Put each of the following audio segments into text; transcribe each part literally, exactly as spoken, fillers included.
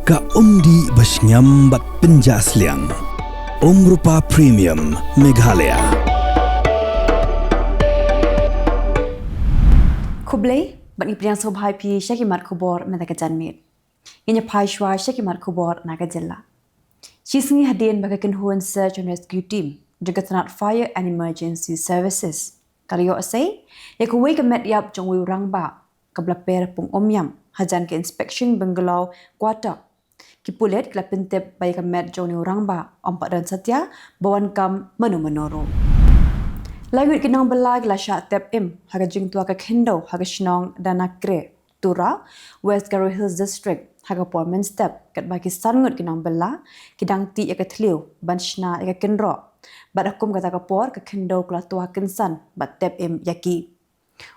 Ka umdih ba shngiam bad pynjah sliang. Umrupa Premium Meghalaya. Khublei, bad ngi pdiang sngewbha ïa phi sha ki mat khubor mynta ka janmiet. Ngin ïa phai shuwa sha ki mat khubor na ka jylla. Shisngi hadien ba ka kynhun Search and Rescue Team jong ka tnat Fire and Emergency Services ka la ïoh sei ïa kawei ka met ïap jong uwei u rangbah kaba la per pung Umiam hajan ka inspection bungalow quarter. Ki pulit ki la pyntip ba ïa ka met jong une u rangbah ym pat don satia ba wan kam mano mano ruh. Laingut ki nongbylla ki la shah tep im ha ka jingtwa ka khyndew ha ka shnong Danakre, Tura, West Garo Hills District, ha ka por mynstep, katba ki san ngut ki nongbylla ki dang tih ïa ka thliew ban shna ïa ka kynroh bad ha kum kata ka por ka khyndew ka la twa kynsan bad tep im ïa ki.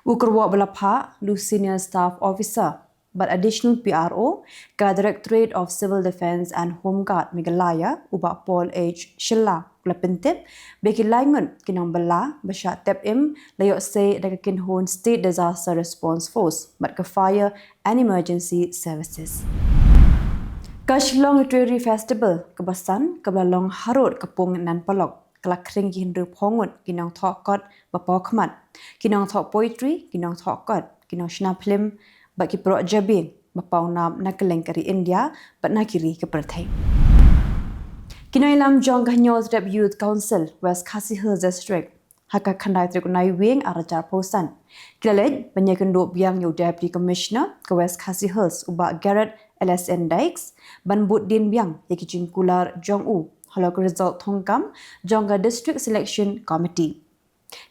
U kyrwoh ba la phah, u Senior Staff Officer bad Additional P R O ka Directorate of Civil Defence and Home Guard Meghalaya, u Bah Paul H Shylla, u la pyntip ba ki laingut ki nongbylla ba shah tep im la ïoh sei da ka kynhun State Disaster Response Force bad ka Fire and Emergency Services. Ka Shillong Literary Festival kaba san kaba la long harud ka pung Nanpolok ka la khring ki hynriewphew ngut ki nongthoh kot ba paw khmat, ki nongthoh poetry, ki nongthoh kot, ki nongshna phlim bad ki proh jabieng ba paw nam na kylleng ka ri India bad na ki ri ka pyrthei. Ki nongïalam jong ka Hynñiewtrep Youth Council West Khasi Hills District ha ka khyndai tarik u Naiwieng arhajar arphew san ki la leit ban ïakynduh biang ïa u Deputy Commissioner ka West Khasi Hills u Bah Garod L S N Dykes ban bud dien biang ïa ki jingkular jong u halor ka result thungkam jong ka District Selection Committee.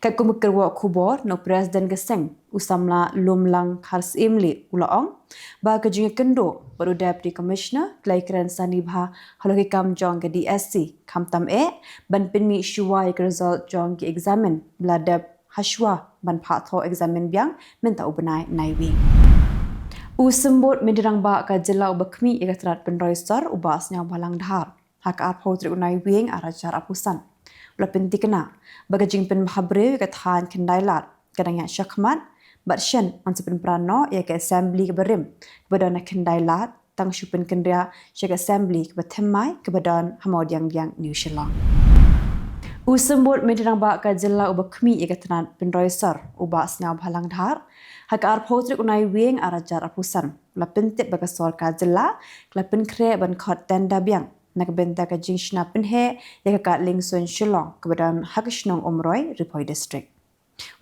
Katkum ka kyrwoh khubor na u President ka seng u samla Lumlang Kharsyiem Lih u la ong ba ka jingïakynduh bad u Deputy Commissioner ki la ïakren sani bha halor ki kam jong ka D S C, khamtam eh ban pynmih shuwa ïa ka result jong ki eksamin ba la dep ha shuwa ban phah thoh eksamin biang mynta u bnai Naiwieng. U Symbud Myntri Rangbah ka jylla uba khmih ïa ka tnat pynroi sor u Bah Sniawbhalang Dhar ha ka arphew tarik u Naiwieng arhajar arphew san u la pynthikna ba ka jingpynbhabriew ïa ka thaiñ Khyndailad ka dang ïaid shakhmat bad shen yn sa pynpra noh ïa ka Assembly kaba rim kaba don ha Khyndailad tang shu pynkynriah sha ka Assembly kaba thymmai kaba don ha Mawdiangdiang, New Shillong. U Symbud Myntri Rangbah ka jylla uba khmih ïa ka tnat pynroi sor u Bah Sniawbhalang Dhar ha ka arphew tarik u Naiwieng arhajar arphew san u la pyntip ba ka sorkar jylla ka la pynkhreh ban khot tender biang na ka bynta ka jingshna pynheh ïa ka kad liengsuiñ Shillong kaba don ha ka shnong Umroi, Ri Bhoi District.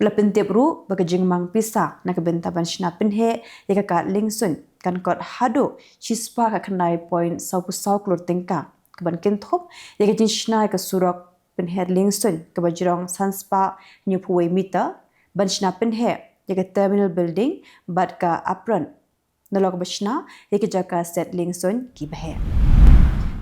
U la pyntip ruh ba ka jingmang pisa na ka bynta ban shna pynheh ïa ka kad liengsuiñ kan kot haduh shispah khyndai point sawphew saw klur tyngka kaban kynthup ïa ka jingshna ïa ka surok pynheh liengsuiñ kaba jrong sanspah hynñiewphew wei meter, ban shna pynheh ïa ka terminal building bad ka apron, nalor kaba shna ïa ki jaka set liengsuiñ kiba heh.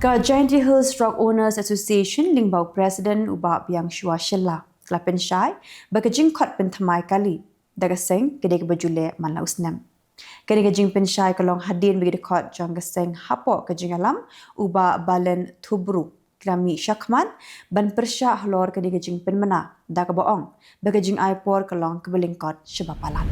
Ka Jaintia Hills Rock Owners Association lyngba u President u Bah Biangshua Shylla ka la pynshai ba ka jingkhot pynthymmai kali da ka seng ka dei kaba ju leh man la u snem. Kane ka jingpynshai ka long hadien ba ki dkhot jong ka seng hapoh ka jingïalam u Bah Balen Thubru ki la mih shakhmat ban pyrshah halor kane ka jingpynmynna da kaba ong ba ka jingai por ka long kaba lyngkot shaba palat.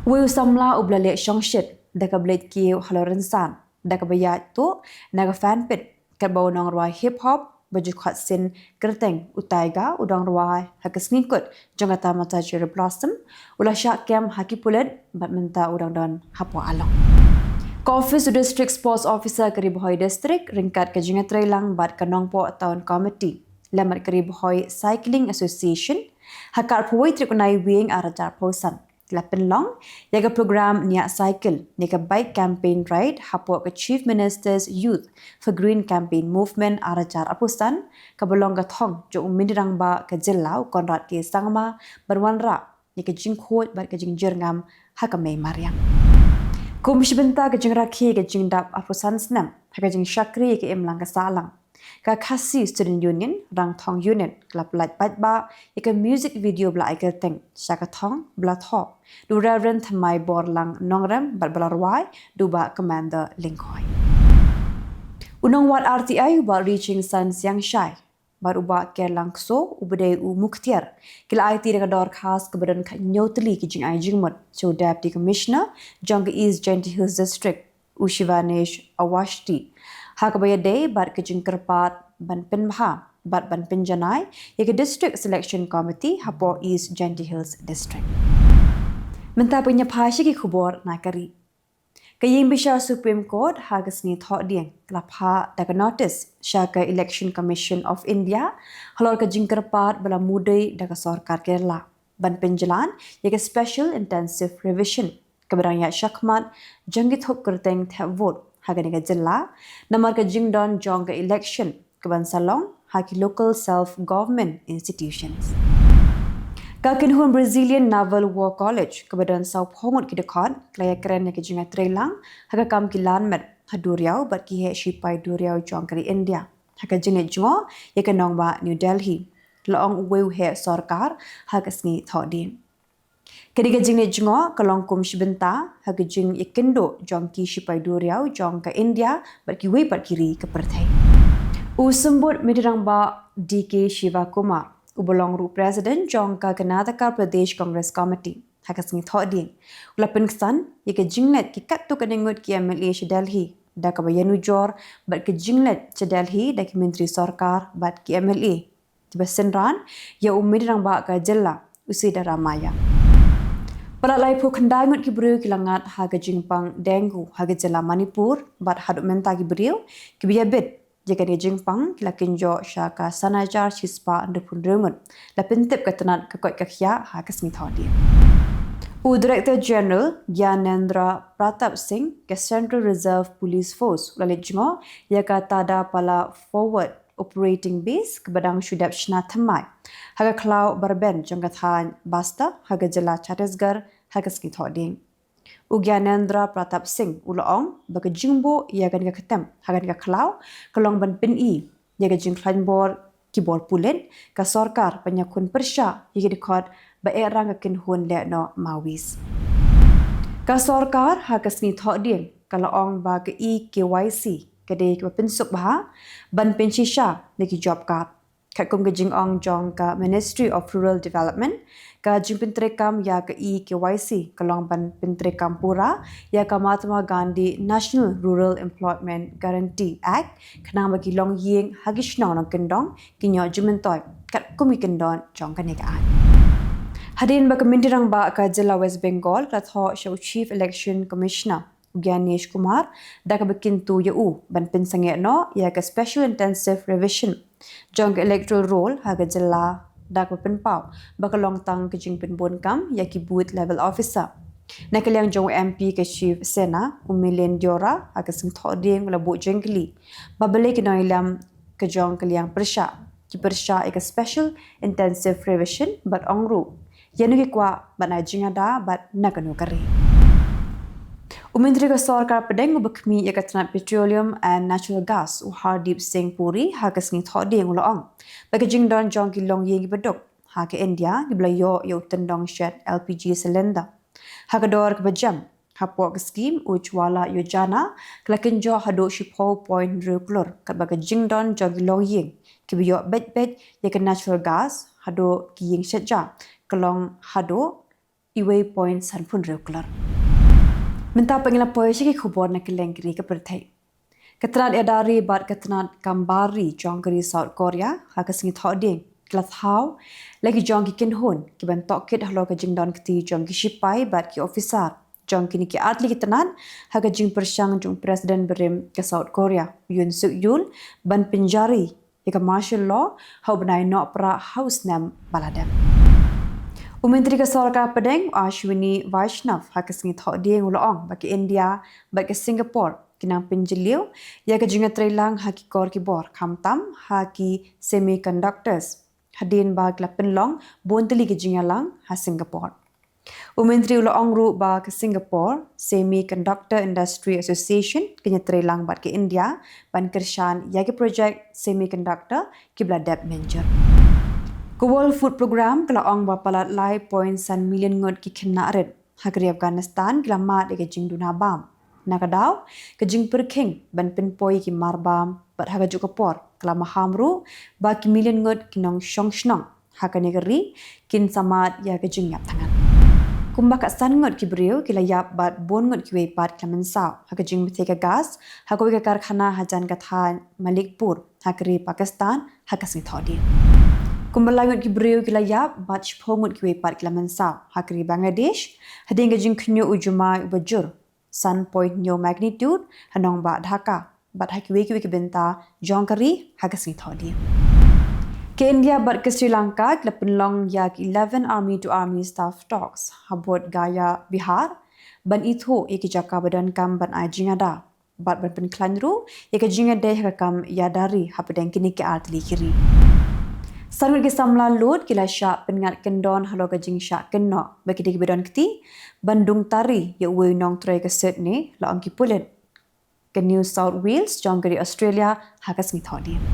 Uwei u samla uba la leh shongshit da kaba leit kiew halor rynsan da kaba ïaid tuh na ka fanpage katba u nongrwai hip hop ba ju khot sien kyrteng u Tyga u dang rwai ha ka sngi kut jong ka Tamata Cherry Blossom u la shah kem ha ki pulit bad mynta u dang don hapoh along. Ka ophis u District Sports Officer ka Ri Bhoi District ryngkat ka jingïatreilang bad ka Nongpoh Town Committee lem bad ka Ri Bhoi Cycling Association ha ka arphew wei tarik u Naiwieng arhajar arphew san ki la pynlong ïa ka program ñiah cycle ne ka bike campaign ride hapoh ka Chief Minister's Youth for Green Campaign Movement arhajar arphew san kaba long ka thong jong u Myntri Rangbah ka jylla u Conrad K Sangma ban wanrah ïa ka jingkhuid bad ka jingjyrngam ha ka mei mariang. Kum shi bynta ka jingrakhe ka jingdap arphew san snem ha ka jingshakri ïa ka imlang ka sahlang, ka Khasi Student Union Rangthong Unit ka la pyllait paidbah ïa ka music video ba la ai kyrteng Sha ka thong ba la thoh da u Reverend Thymmai Borlang Nongrem bad ba la rwai da u Bah Commander Lyngkhoi. U nongwad R T I u Bah Richingson Siangshai bad u Bah Kerlang Kso uba dei u mukhtiar ki la aiti da ka dorkhas kaba don khathynñiew tylli ki jingai jingmut sha u Deputy Commissioner jong ka East Jaintia Hills District u Shivanesh Awasthi, ha kaba ïadei bad ka jingkyrpad ban pynbha bad ban pynjanai ïa ka District Selection Committee hapoh East Jaintia Hills District. Mynta pynïaphai sha ki khubor na ka ri. Ka ïing bishar Supreme Court ha ka sngi Thohdieng ka la phah da ka notice sha ka Election Commission of India halor ka jingkyrpad ba la mudui da ka sorkar Kerala ban pynjlan ïa ka Special Intensive Revision kaba dang ïaid shakhmat jong ki thup kyrteng thep vote ha kane ka jylla namar ka jingdon jong ka election kaban sa long ha ki local self government institutions. Ka kynhun Brazilian Naval War College kaba don sawphew ngut ki dkhot ka la ïakren ïa ka jingïatreilang ha ka kam ki lanmet ha duriaw bad ki heh shipai duriaw jong ka ri India ha ka jingleit jngoh ïa ka nongbah New Delhi, la ong uwei u heh sorkar ha ka sngi Thohdieng. Kane ka jingleit jngoh ka long kum shi bynta ha ka jingïakynduh jong ki shipai duriaw jong ka India bad kiwei pat ki ri ka pyrthei. U Symbud Myntri Rangbah D K Shivakumar, uba long ruh President jong ka Karnataka Pradesh Congress Committee, ha ka sngi Thohdieng u la pynksan ïa ka jingleit ki katto katne ngut ki M L A sha Delhi da kaba ïanujor bad ka jingleit sha Delhi da ki myntri sorkar bad ki M L A kiba synran ïa u Myntri Rangbah ka jylla, u Siddaramaiah. Palat laiphew khyndai ngut ki briew ki la ngat ha ka jingpang dengue ha ka jylla Manipur bad haduh mynta ki briew kiba ïabit ïa kane ka jingpang ki la kynjoh sha ka san hajar shispah hynriewphew hynriew ngut, la pyntip ka tnat ka koit ka khiah ha ka sngi Thohdieng. U Director General Gyanendra Pratap Singh ka Central Reserve Police Force u la leit jngoh ïa ka Tadapala Forward Operating Base kaba dang shu dep shna thymmai ha ka khlaw Barben jong ka thaiñ Bastar ha ka jylla Chhattisgarh ha ka sngi Thohdieng. U Gyanendra Pratap Singh u la ong ba ka jingbuh ïa kane ka ktem ha kane ka khlaw ka long ban pyni ïa ka jingkhlaiñ bor ki bor pulit, ka sorkar ban ïakhun pyrshah ïa ki dkhot ba eh rang ka kynhun lehnoh Maoist. Ka sorkar ha ka sngi Thohdieng ka la ong ba ka e-KYC ka dei kaba pynsuk bha ban pynshisha na ki job card. Katkum ka jingong jong ka Ministry of Rural Development, ka jingpyntreikam ïa ka e-KYC ka long ban pyntreikam pura ïa ka Mahatma Gandhi National Rural Employment Guarantee Act khnang ba ki longïing ha ki shnong nongkyndong kin ïoh jingmyntoi katkum ki kyndon jong kane ka aiñ. Hadien ba ka Myntri Rangbah ka jylla West Bengal ka la thoh sha u Chief Election Commissioner u Gyanesh Kumar da kaba kyntu ïa u ban pynsangeh noh ïa ka Special Intensive Revision jong ka Electoral Roll ha ka jylla da kaba pynpaw ba ka long tang ka jingpynbun kam ïa ki Booth Level Officer. Na ka liang jong u M P ka Shiv Sena, u Milind Deora, ha ka sngi Thohdieng u la buh jingkylli ba balei ki nongïalam ka jong ka liang pyrshah ki pyrshah ïa ka Special Intensive Revision bad ong ruh ïano ki kwah ban ai jingada bad na kano ka ri. U Myntri ka Sorkar Pdeng uba khmih ïa ka tnat Petroleum and Natural Gas, u Hardeep Singh Puri, ha ka sngi Thohdieng u la ong ba ka jingdon jong ki longïing kiba duk ha ka India kiba la ïoh ïa u tyndong shet L P G cylinder ha ka dor kaba jem hapoh ka skhim Ujjwala Yojana ka la kynjoh haduh shiphew point hynriew klur, katba ka jingdon jong ki longïing kiba ïoh beit beit ïa ka natural gas haduh ki ïing shet ja ka long haduh uwei point sanphew hynriew klur. Mynta pat ngin ïa poi sha ki khubor na kylleng ki ri ka pyrthei. Ka tnat ïada ri bad ka tnat kam bar ri jong ka ri South Korea ha ka sngi Thohdieng ki la thaw la ki jong ki kynhun kiban tohkit halor ka jingdon kti jong ki shipai bad ki ophisar jong kine ki artylli ki tnat ha ka jingpyrshang jong u President barim ka South Korea, Yoon Suk Yeol, ban pynjari ïa ka martial law ha u bnai Nohprah ha u snem ba la dep. U Myntri ka Sorkar Pdeng, u Ashwini Vaishnaw, ha ka sngi Thohdieng u la ong ba ka India bad ka Singapore ki nang pynjylliew ïa ka jingïatreilang ha ki kor ki bor, khamtam ha ki semiconductors, hadien ba ki la pynlong bun tylli ki jingïalang ha Singapore. U Myntri u la ong ruh ba ka Singapore Semiconductor Industry Association kan ïatreilang bad ka India ban kyrshan ïa ki projek semiconductor kiba la dep mynjur. Ka World Food Programme ka la ong ba palat lai point san million ngut ki khynnah rit ha ka ri Afghanistan ki la mad ïa ka jingduna bam. Na ka daw ka jingpyrkhing ban pynpoi ïa ki mar bam bad ha kajuh ka por ka la maham ruh ba ki million ngut ki nongshong shnong ha kane ka ri kin sa mad ïa ka jingïap thngan. Ka Kumba ka san ngut ki briew ki la ïap bad bun ngut kiwei pat ki la mynsaw ha ka jingbthei ka gas ha kawei ka karkhana hajan ka thaiñ Malikpur ha ka ri Pakistan ha ka sngi Thohdieng. Kumba lai ngut ki briew ki la ïap bad shiphew ngut kiwei pat ki la mynsaw ha ka ri Bangladesh hadien ka jingkhynñiuh u jumai uba jur san point hynñiew magnitude ha nongbah Dhaka bad ha kiwei kiwei ki bynta jong ka ri ha ka sngi Thohdieng. Ka India bad ka Sri Lanka ki la pynlong ïa ki eleven army to army staff talks ha Bodh Gaya, Bihar, ban ithuh ïa ki jaka ba donkam ban ai jingada bad ban pynkhlaiñ ruh ïa ka jingïadei ha ka kam ïada ri hapdeng kine ki ar tylli ki ri. San ngut ki samla lud ki la shah pynngat kyndon halor ka jingshah kynnoh ba ki dei kiba don kti ban dung tari ïa uwei u nongtrei ka Sydney, la ong ki pulit. Ka New South Wales jong ka ri Australia ha ka sngi Thohdieng.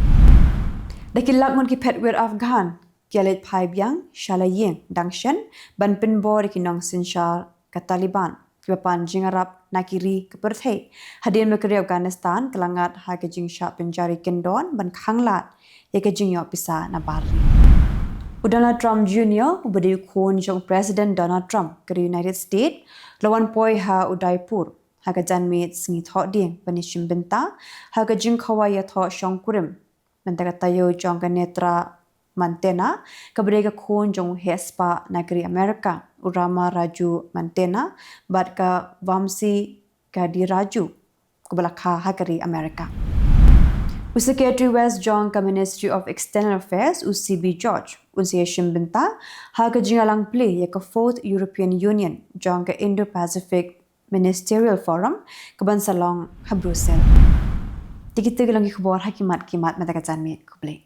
Da ki lak ngut ki phetwir Afghan ki la leit phai biang sha la ïing dang shen ban pynbor ïa ki nongsynshar ka Taliban kiba pan jingïarap na ki ri ka pyrthei hadien ba ka ri Afghanistan ka la ngat ha ka jingshah pynjari kyndon ban khanglad ïa ka jingïoh pisa na bar ri. U Donald Trump Junior uba dei u khun jong u President Donald Trump ka ri United States la wan poi ha Udaipur ha ka janmiet sngi Thohdieng ban ïashim bynta ha ka jingkhawai ïathoh shongkurim mynta ka taïew jong ka Netra Mantena kaba dei ka khun jong u heh spah na ka ri Amerika u Rama Raju Mantena bad ka Vamsi Gadi Raju kaba la kha ha ka ri Amerika. U Secretary West jong ka Ministry of External Affairs, u C B George, un sa ïashim bynta ha ka jingïalang plie ïa ka Fourth European Union jong ka Indo-Pacific Ministerial Forum kaban sa long ha Brussels. Te kita ki long ki khubor ha ki mat ki mat mynta ka janmiet. Khublei.